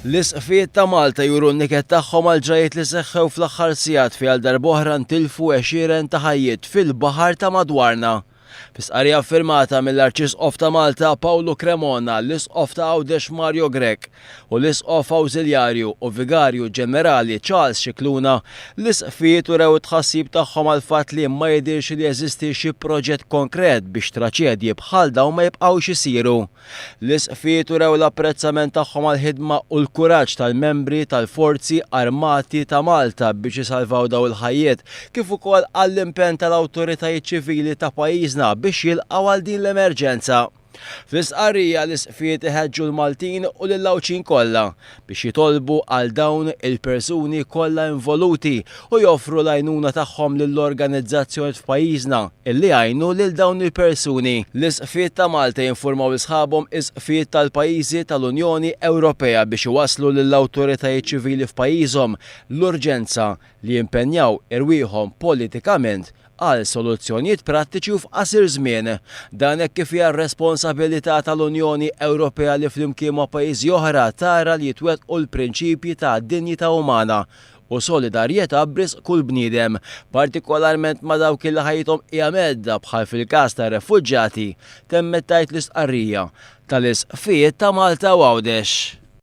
L-Isqfijiet ta' Malta juru n-niket tagħhom għal ġrajjiet li seħħew fl-aħħar sigħat fejn għal darb'oħra ntilfu għexieren ta' ħajjiet fil-baħar ta' madwarna. Fi stqarrija ffirmata mill-Arċisqof ta' Malta Pawlu Cremona, l-Isqof ta' Għawdex Mario Grech u l-Isqof Awżiljarju u Vigarju Ġenerali Charles Scicluna, l-Isqfijiet urew it-tħassib tagħhom għall-fatt li ma jidhirx li jeżisti xi proġett konkret biex traċedji bħal dawn ma jibqgħux isiru. L-Isqfijiet urew l-apprezzament tagħhom għall-ħidma u l-kuraġġ tal-membri tal-Forzi Armati ta' Malta biex isalvaw dawn il-ħajjiet, kif ukoll għall-impenn tal-awtoritajiet ċivili ta' pajjiżna biex jilqgħu għal din l-emerġenza. Fl-istqarrija, l-Isqfijiet iħeġġu l-Maltin u lill-Għawdxin kollha biex jitolbu għal dawn il-persuni kollha involuti u joffru l-għajnuna tagħhom lill-organizzazzjonijiet f'pajjiżna illi jgħinu lil dawn il-persuni. L-Isqfijiet ta' Malta jinfurmaw lil sħabhom Isqfijiet tal-pajjiżi tal-Unjoni Ewropea biex iwasslu lill-awtoritajiet ċivili f'pajjiżhom l-urġenza li jimpenjaw irwieħhom politikament għal soluzzjonijiet prattiċi u f'qasir żmien. Dan hekk kif hija r-responsabilità tal-Unjoni Ewropea li flimkien ma' pajjiżi oħra tara li jitwettqu l-prinċipji ta' dinjità umana u solidarjetà b'risq kull bniedem, partikolarment ma' dawk li ħajjithom hija mhedda bħal fil-każ tar-refuġjati, temmet tgħid l-istqarrija tal-Isqfijiet ta' Malta u Għawdex.